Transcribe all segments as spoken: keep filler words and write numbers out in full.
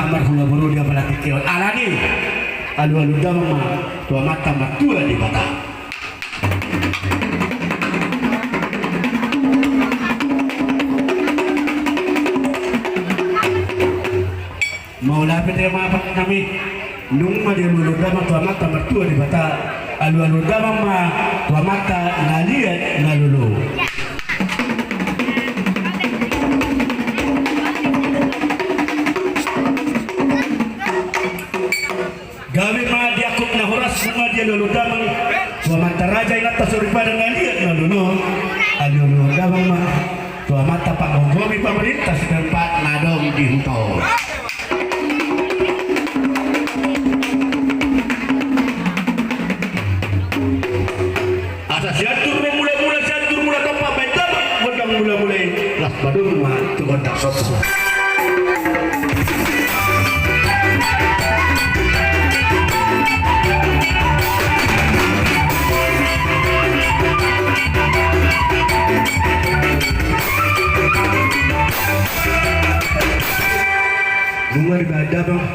Marhula boru di apala tingki on. Alani, alualu damang ma tu Amanta Martua Debata. Mauliate ma, Amang nami. Nunga dialualu damang tu Amanta Martua Debata, alualu damang ma tu Amanta na liat na lolo. Gabe ma di angkup na horas, nunga dialualu damang tu amanta raja, inanta soripada na liat na lolo. Alualu damang ma tu amanta panggomgomi pamarenta setempat na adong di huta on. Asa Sianjur ma mulamula, Sianjur mula tompa, baen damang gondang mulamula i, las badul ma tu gondang somba. Nunga dibaen damang.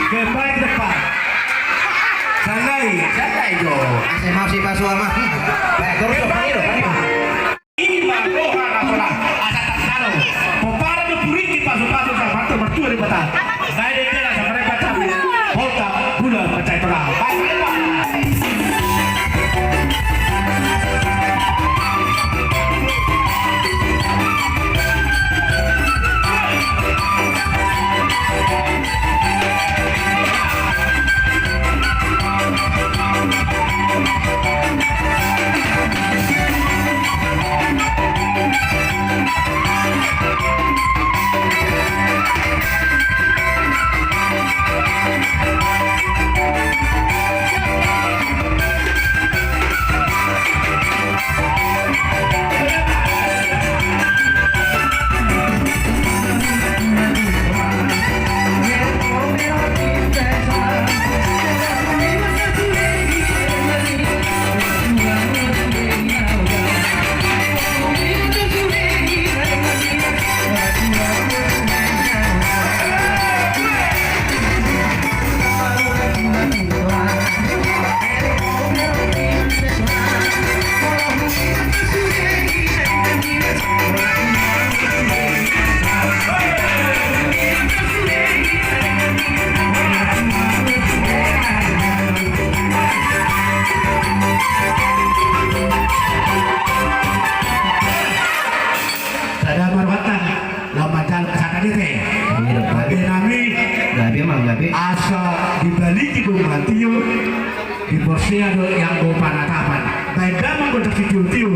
Kembali ke depan. Santai. Santai jo. Asa mau si pasu ama. Baik, terus jo, pangido, pangido. Ima roha na sola, asa tarsalo. Pomparan do puriki pasupasu, sa martua martua di bata. Sai de tela sa merepatami. Polta, bula, pacai tola. Baik, baik, baik. Gabe nami. Gabe ma gabe. Asa dibaliki do ma tio, diporsea do ianggo panatapan. Baen damang gondang sitio-tio.